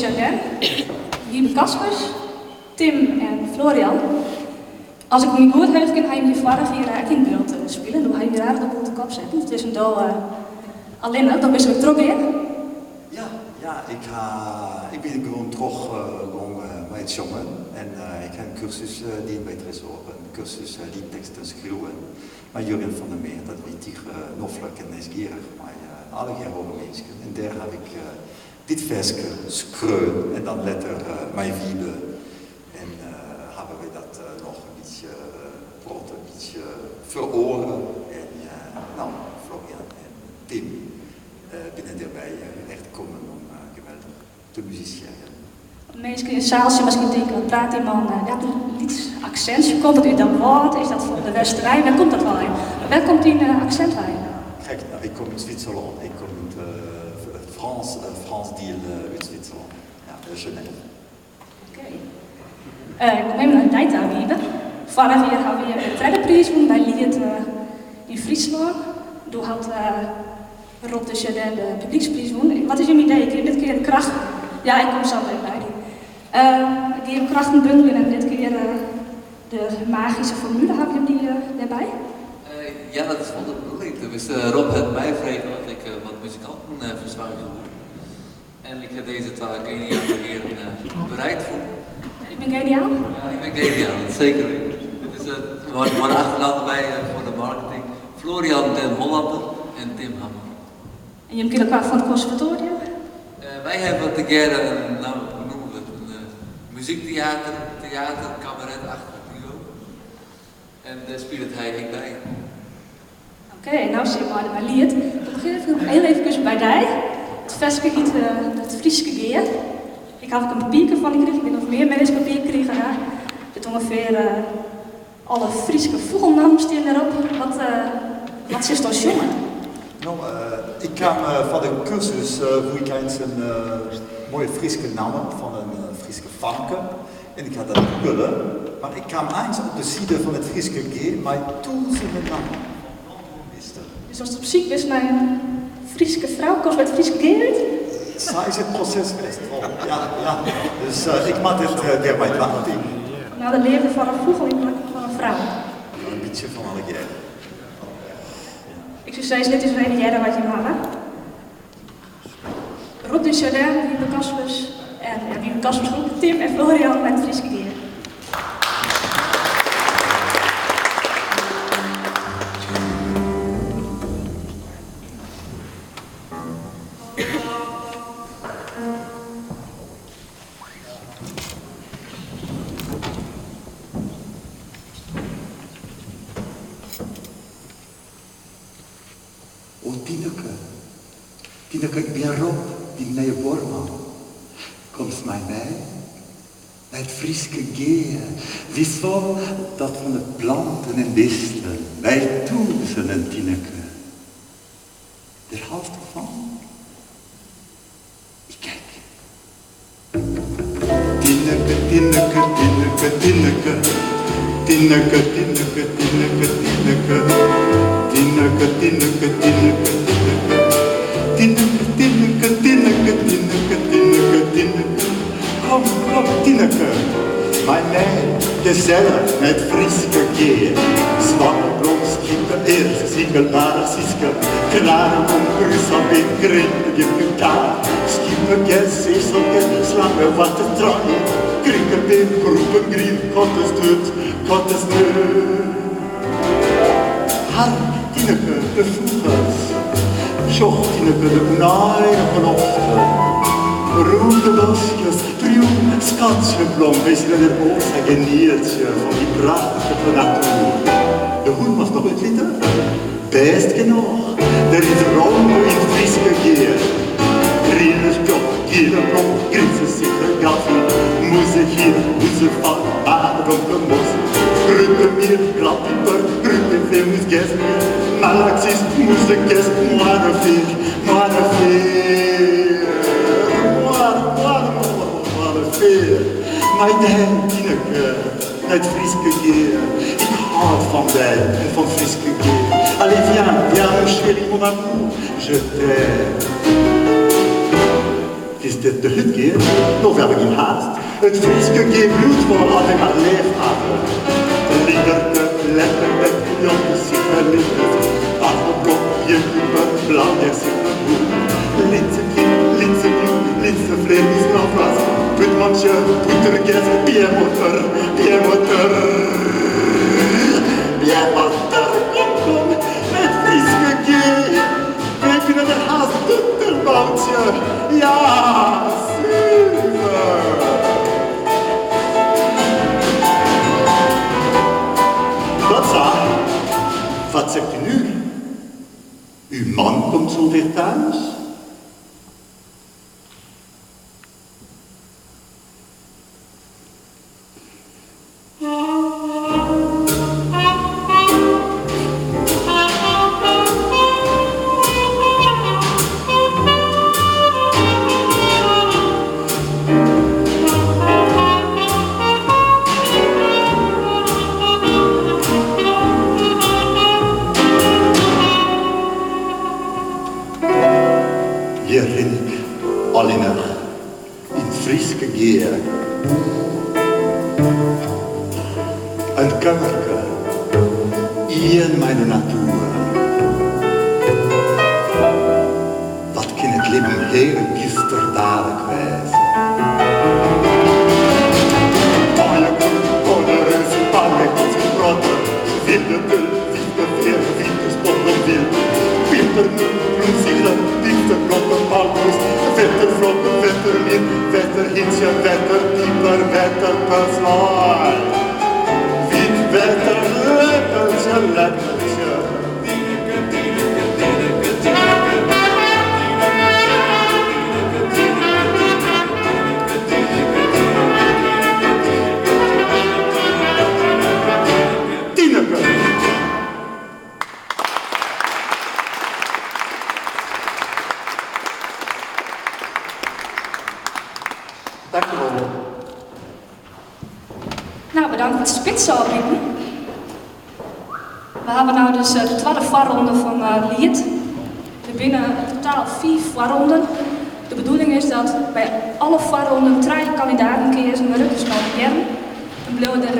Dujardin, Wiebe Kaspers, Tim en Florian. As ik my goed heug kin ha jim hjir foarich jier ek yn byld spile. Doe ha jim hjir aardich de boel te kop setten. It is in do allinnich, dan bist wer trochgean. Ja, ja, ik ha, ik bin gewoan trochgong mei it sjongen en ik ha in kursus dien by Tresoar, in kursus lietteksten skriuwen mei Jurjen van der Meer. Dat wie tige noflik en nijsgjirrich mei allegear oare minsken en dêr haw ik dit ferske skreaun en dan letter mei Wiebe en hawwe wy dat noch in bytsje protte, in bytsje feroare en no, Florian en Tim binne dêrby echt kommen om geweldich te musisearjen. Minsken yn de saal sille miskien tinke, wat praat dy man, hy hat in lyts aksintsje, komt dat út Damwâld, is dat fan de Westereen, wêr komt dat wei? Wêr komt dyn aksint wei? Krekt, no, ik kom út Switserlân, ik kom út it Frans, Frans diel út Switserlân, ja, Genève. Oké. Ik kom even nei dy ta, Wiebe. Foarich jier hawwe wy de tredde priis wûn by Liet yn Fryslân. Doe hat Rob Dujardin de publykspriis wûn. Wat is jim idee? Kinne dit kear de krachten. Ja, ik kom sa even by dy. Gean jim krachten bundeljen en dit kear de magyske formule, hawwe jim dy dêrby? Ja, dat is wol de bedoeling. Tenminste, Rob hat my frege oft ik wat muzikanten fersoargje woe. En ik ha dizze twa geniale hearen bereid fûn. Ik bin geniaal? Ja, ik bin geniaal, dat seker witten. Dit is mei de achternamme derby foar de marketing. Florian den Hollander en Tim Hammer. En jim kinne elkoar fan it konservatoarium? Wy hawwe tegearre in, no, hoe noeme we it, in muzykteater, teater, kabaret-achtich duo. En dêr spilet hy ek by. Oké, en no sit mei de liet. We begjinne even hiel eefkes by dy. It ferske hyt It Fryske Gea. Ik haw ek in papierke fan dy krigen, ik wit net oft mear minsken papier krigen ha. Der sit ûngefear alle Fryske fûgelnammen stean derop. Wat, wat silsto sjonge? No, ik kaam foar de kursus woe ik eins in moaie Fryske namme fan in Fryske famke. En ik ha dat googele, mar ik kaam eins op de side fan it Fryske Gea mei tûzenen nammen fan planten en bisten. Dus ast op syk bist nei in Fryske frou, komst by it Fryske Gea út? Sa is it proses west wol, ja, ja. Dus ik moat it dêrmei dwaan, tink ik. No, de leafde foar in fûgel yn plak fan in frou. In bytsje fan allegear. Ik soe sizze, lit ús ris even hearre wat jim hawwe. Rob Dujardin, Wiebe Kaspers en ja, Wiebe Kaspers groep, Tim en Florian mei it Fryske Gea. O Tineke, Tineke, ik bin Rob, dyn nije buorman. Komst mei my nei it Fryske Gea? Witst wol, dat fan de planten en bisten, by tûzenen, Tineke. Dêr hâldsto fan? Ik ek. Tineke, Tineke, Tineke, Tineke. Tineke, Tineke, Tineke, Tineke. Tineke, Tineke, Tineke, Tineke. Tineke, Tineke, Tineke, Tineke, Tineke, Tineke. Kom, kom, Tineke, mei my gesellich nei it Fryske Gea. Swanneblom, skippe, earsk, sikel, aardich, Siske, klarekom, krússalbeem, grinte, gjip, gitaar, skippe, gers, ezelke, slange, watte, tranje, krikebeam, krûpen, grien, kattesturt, kattesturt. Hark, Tineke, de fûgels. Sjoch, Tineke, de ûneinige loften. Rûk de boskjes, priuw, skatsjeblom, wy sille der o sa genietsje fan dy prachtige natoer. De hûn moatst noch útlitte? Bêst genôch, der is romte yn it Fryske Gea. Griene spjocht, giele blom, grize sigge, gaffel, mûzehier, mûzefal, paardeblomke, mos, grutte mier, gladpiper, grutte vleermûs, gersmier, malaxis, mûzekes, moarnefear, moarnefear, moarne, moarne, moarne, moarnefear. Mei dy, Tineke, nei it Fryske Gea. Ik hâld fan dy en fan it Fryske Gea. Allez viens, viens mon chéri, mon amour, je t'aime. Is dit de hut gear? No wy hawwe gjin haast. It Fryske gea bliuwt wol as wy mar leaf hawwe. Liderke, letterwet, jonge siger, lieders, Appelblom, wjirmpiper, blaugersiger, boer. Lytse kind, lytse bút, lytse vleermûs, blauwgras, bútmantsje, bûtergers, beammotor, beammotor, beammotor, kom, kom, it Fryske gea. Wy binne der hast bûterbountsje, ja, suver. Dat sa, wat zegt u nu? Uw man komt zo weer thuis? Hjir rin ik allinnich yn 't Fryske Gea. In kuierke, ien mei de natoer. Wat kin it libben hiel dyster dalik wêze. Tineke. Dankjewol. Nou, bedankt foar it spitsôfbiten. We hawwe no dus de twadde foarronde fan Liet. Der binne yn totaal fiif foarronden. De bedoeling is dat by alle foarronden trije kandidaten keazen wurde, dus no hearren. Dan bliuwe der.